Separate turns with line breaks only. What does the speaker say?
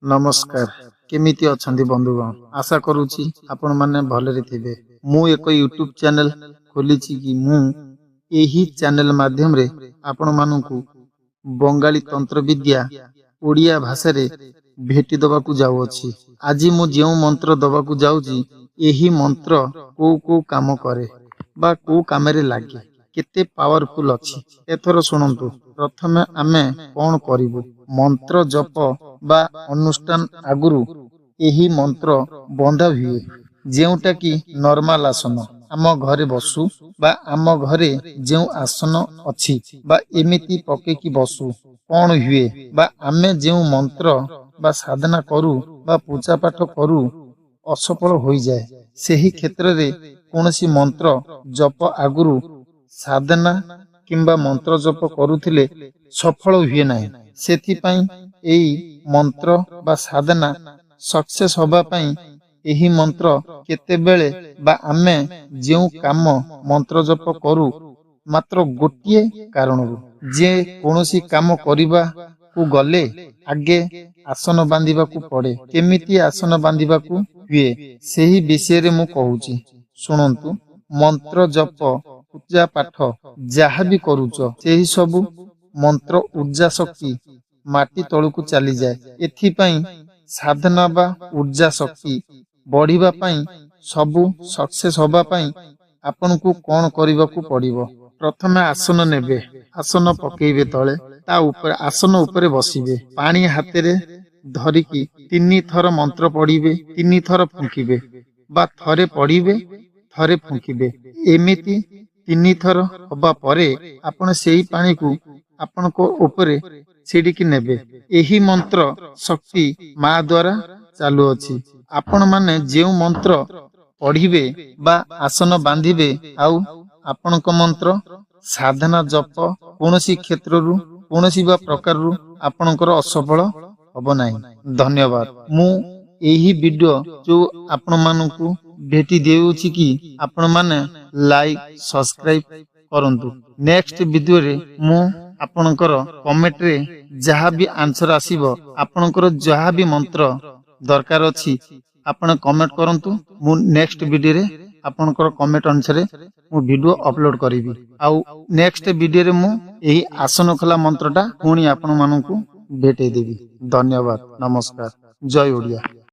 ନମସ୍କାର, କେମିତି ଅଛନ୍ତି ବନ୍ଧୁଗଣ? ଆଶା କରୁଛି ଆପଣମାନେ ଭଲରେ ଥିବେ। ମୁଁ ଏକ ୟୁଟ୍ୟୁବ ଚ୍ୟାନେଲ ଖୋଲିଛି କି ମୁଁ ଏହି ଚ୍ୟାନେଲ ମାଧ୍ୟମରେ ଆପଣମାନଙ୍କୁ ବଙ୍ଗାଳୀ ତନ୍ତ୍ର ବିଦ୍ୟା ଓଡ଼ିଆ ଭାଷାରେ ଭେଟି ଦେବାକୁ ଯାଉଅଛି। ଆଜି ମୁଁ ଯେଉଁ ମନ୍ତ୍ର ଦବାକୁ ଯାଉଛି, ଏହି ମନ୍ତ୍ର କୋଉ କୋଉ କାମ କରେ ବା କୋଉ କାମରେ ଲାଗେ, କେତେ ପାୱାରଫୁଲ ଅଛି, ଏଥର ଶୁଣନ୍ତୁ। ପ୍ରଥମେ ଆମେ କଣ କରିବୁ? ମନ୍ତ୍ର ଜପ ବା ଅନୁଷ୍ଠାନ ଆଗରୁ ଏହି ମନ୍ତ୍ର ବନ୍ଧା ହୁଏ, ଯେଉଁଟା କି ନର୍ମାଲ ଆସନ ଆମ ଘରେ ବସୁ ବା ଆମ ଘରେ ଯେଉଁ ଆସନ ଅଛି ବା ଏମିତି ପକେଇକି ବସୁ, କଣ ହୁଏ ବା ଆମେ ଯେଉଁ ମନ୍ତ୍ର ବା ସାଧନା କରୁ ବା ପୂଜା ପାଠ କରୁ, ଅସଫଳ ହୋଇଯାଏ। ସେହି କ୍ଷେତ୍ରରେ କୌଣସି ମନ୍ତ୍ର ଜପ ଆଗରୁ ସାଧନା କିମ୍ବା ମନ୍ତ୍ର ଜପ କରୁଥିଲେ ସଫଳ ହୁଏ ନାହିଁ। ସେଥିପାଇଁ ଏଇ ମନ୍ତ୍ର ବା ସାଧନା ସକ୍ସେସ ହବା ପାଇଁ ଏହି ମନ୍ତ୍ର କେତେବେଳେ ବା ଆମେ ଯେଉଁ କାମ ମନ୍ତ୍ର ଜପ କରୁ, ମାତ୍ର ଗୋଟିଏ କାରଣରୁ ଯେ କୌଣସି କାମ କରିବାକୁ ଗଲେ ଆଗେ ଆସନ ବାନ୍ଧିବାକୁ ପଡେ। କେମିତି ଆସନ ବାନ୍ଧିବାକୁ ହୁଏ, ସେହି ବିଷୟରେ ମୁଁ କହୁଛି, ଶୁଣନ୍ତୁ। ମନ୍ତ୍ର ଜପ, ପୂଜା ପାଠ ଯାହା ବି କରୁଛ, ସେହି ସବୁ ମନ୍ତ୍ର ଉର୍ଜା ଶକ୍ତି ମାଟି ତଳକୁ ଚାଲିଯାଏ। ଏଥିପାଇଁ ସାଧନା ବା ଉର୍ଜା ଶକ୍ତି ବଢିବା ପାଇଁ, ସବୁ ସକ୍ସେସ ହବା ପାଇଁ ଆପଣଙ୍କୁ କଣ କରିବାକୁ ପଡିବ? ପ୍ରଥମେ ଆସନ ନେବେ, ଆସନ ପକେଇବେ ତଳେ, ତା ଉପରେ ଆସନ ଉପରେ ବସିବେ। ପାଣି ହାତରେ ଧରିକି ତିନି ଥର ମନ୍ତ୍ର ପଢିବେ, ତିନି ଥର ଫୁଙ୍କିବେ ବା ଥରେ ପଢିବେ, ଥରେ ଫୁଙ୍କିବେ। ଏମିତି ତିନି ଥର ହବା ପରେ ଆପଣ ସେଇ ପାଣିକୁ ଆପଣଙ୍କ ଉପରେ ଛିଡିକି ନେବେ। ଏହି ମନ୍ତ୍ର ଶକ୍ତି ମା ଦ୍ଵାରା ଚାଲୁଅଛି। ଆପଣ ମାନେ ଯେଉଁ ମନ୍ତ୍ର ପଢିବେ ବା ଆସନ ବାନ୍ଧିବେ, ଆଉ ଆପଣଙ୍କ ମନ୍ତ୍ର ସାଧନା ଜପ କୌଣସି କ୍ଷେତ୍ରରୁ, କୌଣସି ବା ପ୍ରକାରରୁ ଆପଣଙ୍କର ଅସଫଳ ହବ ନାହିଁ। ଧନ୍ୟବାଦ। ମୁଁ ଏହି ଭିଡିଓ ଯୋଉ ଆପଣମାନଙ୍କୁ ଭେଟି ଦେଉଛି କି ଆପଣମାନେ ଲାଇକ୍, ସବସ୍କ୍ରାଇବ କରନ୍ତୁ। ନେକ୍ସଟ ଭିଡିଓରେ ମୁଁ ଆପଣଙ୍କର କମେଣ୍ଟରେ ଯାହା ବି ଆନ୍ସର ଆସିବ, ଆପଣଙ୍କର ଯାହା ବି ମନ୍ତ୍ର ଦରକାର ଅଛି, ଆପଣ କମେଣ୍ଟ କରନ୍ତୁ। ମୁଁ ନେକ୍ସଟ ଭିଡିଓରେ ଆପଣଙ୍କର କମେଣ୍ଟ ଅନୁସାରେ ମୁଁ ଭିଡିଓ ଅପଲୋଡ କରିବି। ଆଉ ନେକ୍ସଟ ଭିଡିଓରେ ମୁଁ ଏହି ଆସନ ଖୋଲା ମନ୍ତ୍ରଟା ପୁଣି ଆପଣମାନଙ୍କୁ ଭେଟେଇ ଦେବି। ଧନ୍ୟବାଦ, ନମସ୍କାର, ଜୟ ଓଡ଼ିଆ।